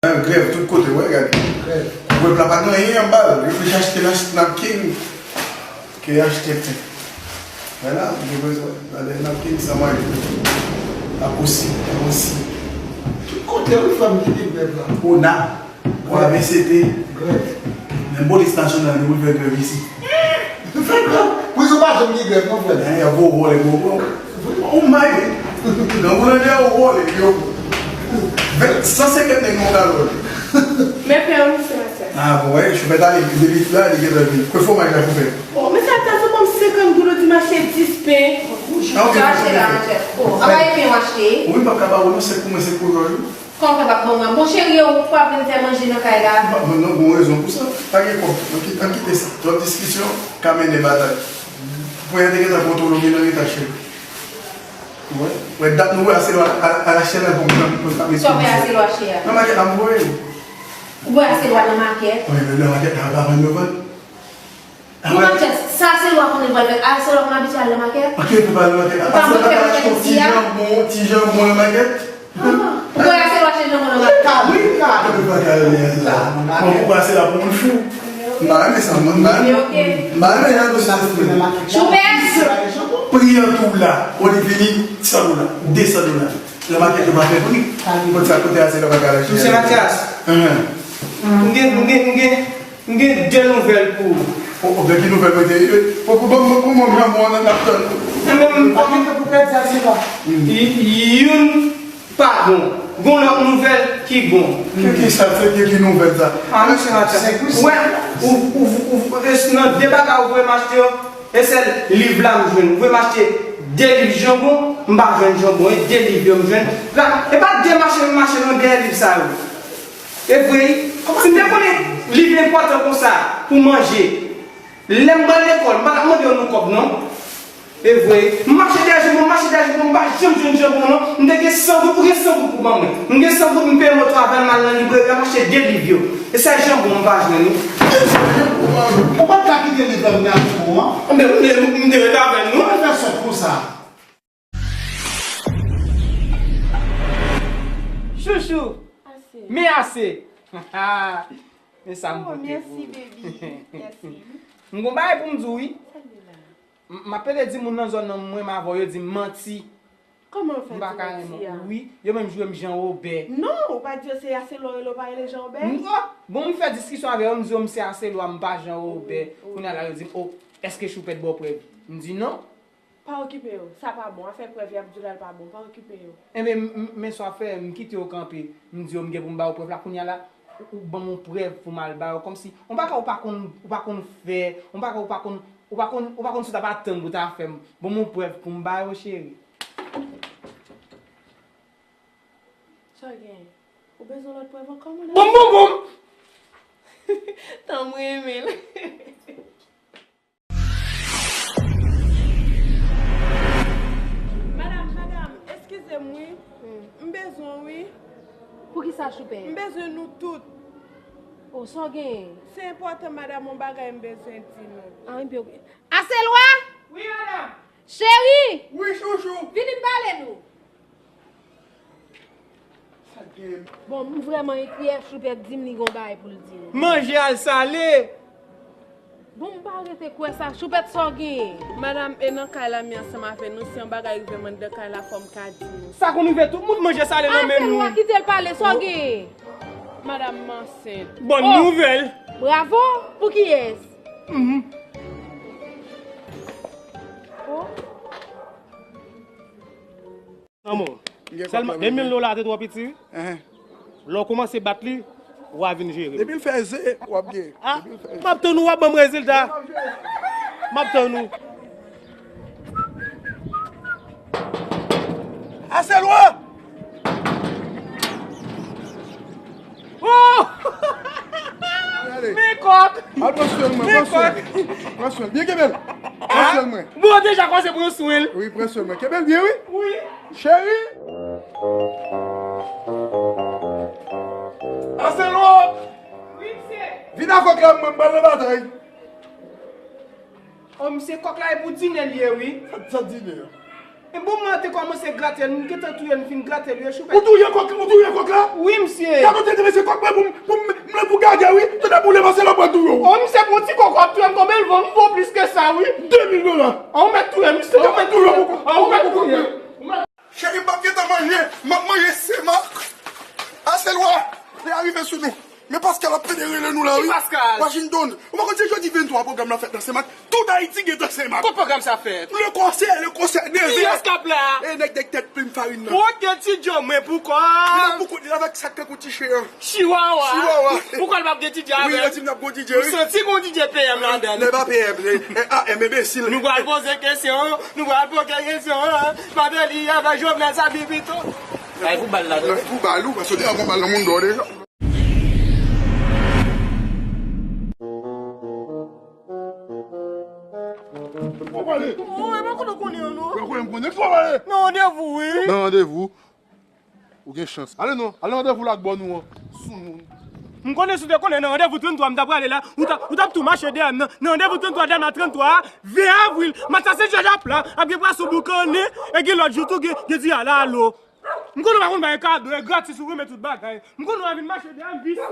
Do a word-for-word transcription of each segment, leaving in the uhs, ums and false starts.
Grèv tout kote, wè, gade. Grèv. Pèp la pa gen anyen anba l. Yo plis achte nas-, napkin ke achte pen. Wè la, yo bezwen gade napkin san manje. Laposi, laposi. Tout kote, wi, fè m kite grèv la. Ona, pou A B C T. Grèv. Menm polis nasyonal, yo pou fè grèv isi. Fè grèv. Prizon pa janm gen grèv, non, frè m. Anyen, y ap vòlè, vòlè. Ou may, wi. Grangou lande a, ou vòlè, yo. Ven, san senkant nèg nan yon galon. Men pen an, misye, mesye. Ah, bon, wè, choufèt ale, depi la, li gentan vin. Kwe fwomaj la, choufèt? Oh, men sa, ta sou kòm senkant goud, ou di m achte dis pen. Ah, ok, ok, ok. Sa achte la, manchè. Oh, sa pa pen w achte? Wi, m p ap ka ba ou, non, se pou mwen, se pou jòj ou. Kòman w fè p ap ban mwen? Bon, cheri, ou p ap vin fè manje nan kay la? Bon, non, gon rezon pou sa. Pa gen kòb. Ann ki-, ann kite sa. Twòp diskisyon ka mennen batay. Pwen an te gentan kontwole w, gen nan reta, cheri. Wè, wè, dat nou wè Aselwa al, al achte nan bon, nan bon, nan bon. Sa w fè Aselwa achte a? Nan makèt la, m voye. Ou voye Aselwa nan makèt? Wi, men nan makèt la, pa vann yo vann. Pou Mathias, sa Aselwa konnen l pral fè. Aselwa konn abitye al nan makèt? Ok, pou pa al nan makèt. Ou pa mwen fè makèt ti a? Ti janbon, ti janbon nan makèt? Ah, ou voye Aselwa achte janbon nan makèt? Wi, ka. Ou pa ka al la. Bon, pou Aselwa pou moun fou. M pa renmen sa, mwen, m pa renmen. M pa renmen jan de sa. Choupè! Pri an tou la, ou li vini san dola, de san dola. Nan makèt yo pa fè pri. Kote sa kote a se nan bagay la. Mesye Mathias, m gen, m gen, m gen, m gen de nouvèl pou ou. O, o, gen ki nouvèl mwen te, o, o, bon, bon, bon, bon, bon, bon, n ap tann. Enben, m pa gen tan pou pèdi sa, se pa. Y-, youn pa bon. Gon lòt nouvèl ki bon. Ki, ki sa, se ki, ki nouvèl sa? Ah, mesye Mathias. Wè, ou, ou, ou, ou, nan de bagay ou voye m achte yo, e sèl liv la m jwenn. Ou voye m achte de liv janbon, m pa jwenn janbon, e de liv yo m jwenn. La, e pa de mache m mache nan dèyè liv sa yo. E vre, si m te konnen liv enpòtan konsa pou manje, lè m pral lekòl, m pa t ap mande yo nou kòb, non. E vre, m mache dèyè janbon, m mache dèyè janbon, m pa janm jwenn janbon, non. M te gen san goud, ou gen san goud pou ban mwen. M gen san goud, m peye moto avè l, m al nan libreri a, m achte de liv yo. E sèl janbon m pa jwenn, wi. Ou pa t ka kite liv la vin avèk ou an? Men, men, m te ret avè l, non. Ou fè sòt konsa. Chouchou. Ase. Men ase. Men sa m pote pou ou. Oh, mèsi, baby. Mèsi. M gon bagay pou m di w, wi. Sa l ye la? M, m ap pede di moun nan zòn nan mwen, m avè w, yo di m manti. Kòman yo fè di manti a? M pa ka renmen w, wi. Yo menm jwe m Jan Wobè. Non, ou pa di yo se Aselwa w rele, ou pa rele Jan Wobè? M, oh, bon, m fè diskisyon avè yo, m di yo m se Aselwa, m pa Jan Wobè. Oh, oh. Kounye a la, yo di m, oh, èske Choupèt ba w prèv? M di non. Pa okipe yo, sa pa bon. Afè prèv y ap di w la, l pa bon. Pa okipe yo. Enben, m, m, men sa w ap fè, m kite yo kanpe. M di yo m gen pou m ba yo prèv la. Kounye a la, ou, ou ban m yon prèv pou m al ba yo. Kòmsi, yon bagay ou pa konn, ou pa konn fè, yon bagay ou pa konn, ou pa konn, ou pa konn sa w t ap atann pou w ta fè m. Ban m yon prèv pou m ba yo, cheri. Sa w gen? Ou bezwen lòt prèv ankò, mon amour? Boum, boum, boum! Tan m renmen l. Madam, madam, eskize m wi. Hmm. M bezwen w wi. Poukisa, Choupè? M bezwen nou tout. Oh, sa w genyen? Se enpòtan, madam, yon bagay m bezwen di nou. Ah, enben, ok. Aselwa! Wi, madam. Cheri! Wi, chouchou. Vini m pale nou. Bon, m vrèman enkyè, Choupèt di m li gon bagay pou l di nou. Manje al sale! Bon, m pa rete kwè sa. Choupèt, sa w genyen? Madam, e nan kay la, mi ansanm avè nou. Si yon bagay rive m anndan kay la, fò m ka di nou. Sa konn rive tout moun, manje sale nan men nou. Aselwa, kite l pale, sa w genyen? Madam, m ansent. Bòn nouvèl! Bravo! Pou kiyès? Mhm. Oh. Lanmò. Sèlman, de mil dola te twò piti, wi. Lè w kòmanse bat li, w a vin jere. Depi l fè ze, w ap gen. Ah, m ap tann ou, w ap ban m rezilta. M ap tann ou. Aselwa! Oh! Men kòk! Al pran swen mwen, pran swen. Pran swen. Byen kenbe l. Pran swen mwen. Bon, deja kòmanse pran swen l. Wi, pran swen mwen. Kenbe l byen, wi. Wi. Cheri. Aselwa! Wi, misye. Vin avèk la, mwen, m pral nan batay. Oh, misye, kòk la e pou dine l ye, wi. Sa, sa dine a? Bon, mwen te kòmanse grate l, m gentan touye l, m fin grate l, wi, Choupèt. Ou touye kòk, ou touye kòk la? Wi, msye. Gade, ou te di, mesye, kòk mwen pou m, pou m, m, pou gade, wi. Tande boule, paske lòt mwen touye w. O, msye, pran ti kòk w ap touye m, konbyen l vo? M vo plis ke sa, wi. De mil dola. O, ou mèt touye m, msye, ou mèt touye m. O, ou mèt touye m. Cheri, m p ap gentan manje, m ap manje senmak. Aselwa, li arive sou nou. Men Pascal ap pede rele nou la, wi. Ki Pascal? Washington, ou pa konn se jodi venntwa pwogram nan fèt nan Senmak? Tout Ayiti gen nan Senmak. Kot pwogram sa fèt? Le konsè, le konsè, de zè. Kiyès k ap la? E nèg, nèg tèt plim farin nan. Kot gen ti djo mwen pou kò? Li la pou kont li avèk sak tankou ti chen an. Chiwawa. Chiwawa. Poukò l p ap gen D J avè l? Wi, yo di m n ap gon D J, wi. M santi gon D J P M ladan l. Nèg pa P M, se A M, enbesil. Nou pral poze kesyon, nou pral poze kesyon, Martelly avèk Jovenel sa pi pito. Ay, pou bal la, non. Pou bal ou, paske deja gon bal nan moun dò deja. Ou pale. Ou, e pa konnen konnen an, non. Ou konnen m konnen. Ki w pale? Nan randevou, wi. Nan randevou. Ou gen chans. Ale non, ale randevou la ak bòn ou an. Soumoun. M konnen si w te konnen nan randevou trannntwa m ta prale la, ou ta, ou t ap tou mache dèyè m nan, nan randevou trannntwa, dèyè m la trannntwa a, ven avril, Matya Sen Jòj ap la, ap gen pwason boukannen, e gen lòt jou tou, gen, gen diyalalo. M konnen w pa konn bay kado, e gratis ou renmen tout bagay. M konnen w ap vin mache dèyè m, visye.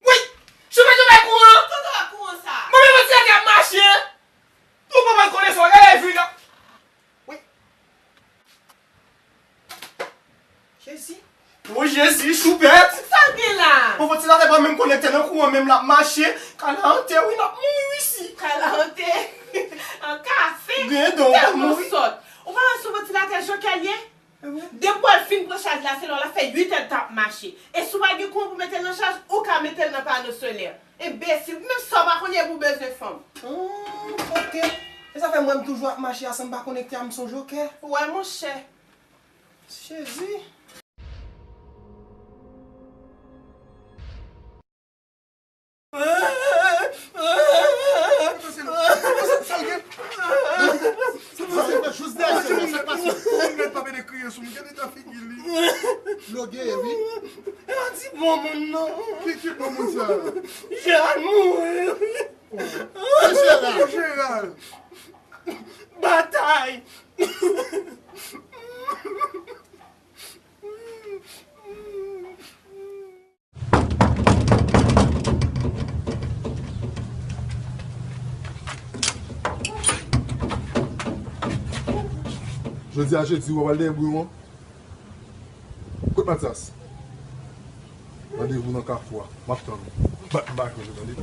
Wi! Chofè, chofè kouran! Chofè kouran sa! Mwen menm, mwen ti ap mache! Ou pa mal konnen sa, gade vi la! Wi. Jezi. O Jezi, Choupèt! Sa l gen la? Bon, vantilatè pa menm konekte nan kouran, menm l ap mache. Kalante, wi, n ap mouri isi. Kalante? An kafe? Gen don, n ap mouri. Ou pa wè sou vantilatè jokè l ye? Depi w al fin pran chaj la, se lè w la fè uit è l t ap mache. E si w pa gen kouran pou mete l nan chaj, ou ka mete l nan pano solè. Enbesil, menm sa w pa konn ye pou bezwen fanm. Hmm, ok. E sa fè m wè m toujou ap mache a san m pa konekte a, m se yon jokè. Wè, monchè. Jezi. Sa l gen? Sa l gen? Jis dèyè sèlman, sa k pase? Moun nèt pa vle kriye sou m, gade eta figi li. Lo gen, wi. E pa ti bon moun, non. Ki, ki bon moun sa? Jeral mouri. Ki Jeral? Ki Jeral? Batay. Jodi a jedi, w ap al dèyè bouyon an? Kot Matyas? Randevou nan kafou a. M ap tann ou. Bat m bak ou, tande?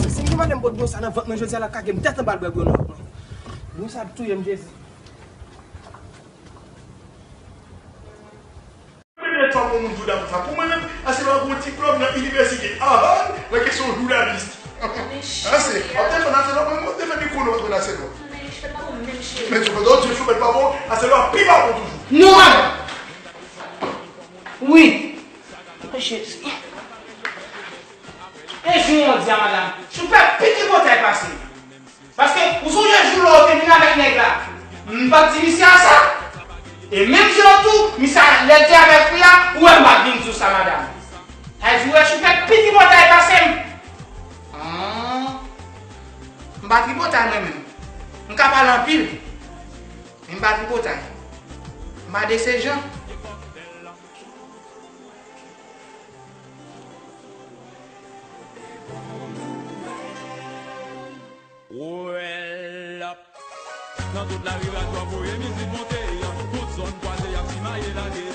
Si m gen madanm pot bouyon sa nan vant mwen jodi a, l ap kage m tèt anba l bwè bouyon nan vant mwen. Bouyon sa ap touye m, Jezi. Premye fwa pou moun jouda konsa. Pou mwen menm, Aselwa gon diplòm nan inivèsite Harvard nan kesyon joudalis. Ase, w ap te fè nan Aselwa, mwen, mwen te fè mikwo nan antre nan Aselwa. Men se pandan w di Choupèt pa bon, Aselwa pi pa bon toujou. Non! Wi. O Jezi. E jou yon di a madanm, Choupèt pi tripotay pase m. Paske, ou sonje jou lè w te vin avèk nèg la? M pa t di misye a sa. E menm jan tou, misye a, lè l te avèk fi a, ou wè m pa t vin di w sa, madanm. Sa vle di, ou wè Choupèt pi tripotay pase m. An. M pa tripotay mwen menm. M ka pale anpil. Men m pa tripotay. M pa de se jan. Well up. Nan tout lari radyo ap voye mizik monte. Tout zòn kwaze y ap simaye lage.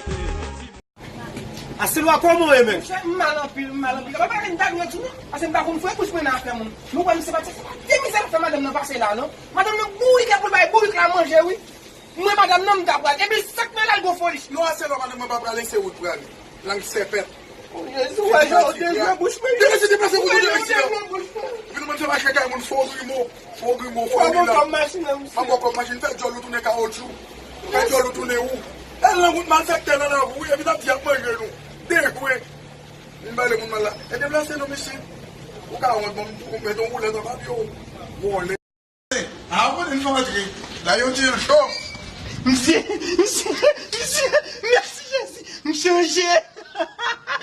Aselwa, kòman w ye, men? Monchè, m mal anpil, m mal anpil. Apa pale m ta dwe tou, non? Paske m pa konn fouye bouch mwen nan afè moun. Nou wè misye pa ti, se pa de mizè l ap fè madanm nan pase la, non? Madanm nan bourike pou l bay bourik la manje, wi. Mwen madanm nan m ta pral. Epi sa k mele l gon foli. Non, Aselwa, madanm mwen pa prale, se ou t prale. Lang sèpèt. O Jezi, w wè jan w deje bouch mwen. Deplase, deplase pou mwen, deplase. Vin mwen fè mache kay moun, fo grimo, fo grimo, fo grimo. Mwen kòm machin nan, misye. Mwen kòm machin, fè djòl ou tounen kawoutchou. Fè djòl ou tounen ou. E lang ou t malfektè nan lang ou, epi n ap di ap manje nou. Dejwe. Vin pale moun mal la. E deplase non, mesye. Ou ka wont, bon, ou met yon woulèt nan papye w. Vòlè. A, ou konnen nou antre. La, yo di l cho. Misye, misye, misye, mèsi Jezi, m chanje.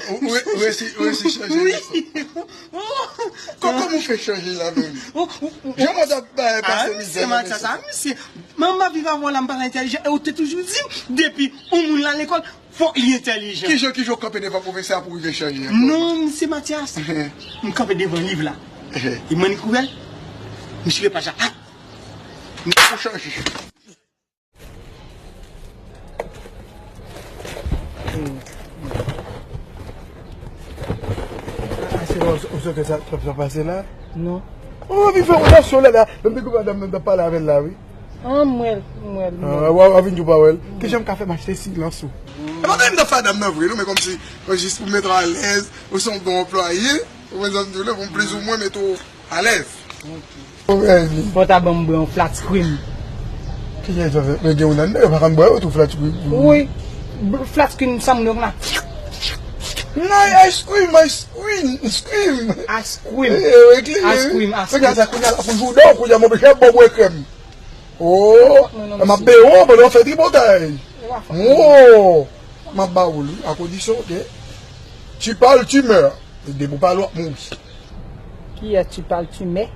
Ou, ou, ou resi, ou resi chanje. Wi. Oh, Kòman w fè chanje la menm? Jan mwen t ap pase mizè nan mesye sa. Manman viv avè w la, m pa entèlijan. E ou te toujou di m, depi yon moun la lekòl, fòk li entèlijan. Kijan, kijan w kanpe devan pwofesè a pou rive chanje? Non, misye Matyas. M kanpe devan liv la. E mwen ki ouvè l, m chire paj la. Ou chanje. Ase ou, ou sote sa, sa, sa pase la? Non. Ou anvi fè relasyon la, la. Menm te gwo madanm nan t ap pale avè l la, wi. An, m wè l, m wè l, m wè l. W ap vin di w pa wè l. Kijan m ka fè m achte silans ou? E pa menm nan fada m nan vre, non, men kòmsi, jis pou mete w alèz, ou se yon bon anplwaye, ou konprann sa m di w la, pou m plizoumwen mete w alèz. Fò w ta ban m bwè yon flat screen. Kijan sa fè? Men gen yon nan yo pa konn bwè yo tou flat screen. Wi. Flat screen, sa moun yo konn ap. Non, ice cream, ice cream, ice cream. Ice cream. Ice cream, ice cream. Kounye a sa, kounye a la pou jou dò, kounye a mwen bezwen bò bwè krèm. Oh, m ap bewo pandan w fè tripotay. Oh, m ap ba ou li, a kondisyon ke tu parles, tu meurs. Depi w pale, w ap mouri. Kiyès tu parles, tu meurs?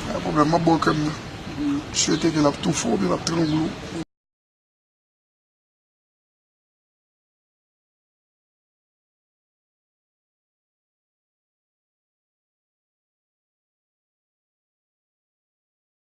Pa gen pwoblèm, m ap ba w krèm nan. M swete ke l ap toufe w oubyen l ap trangle w.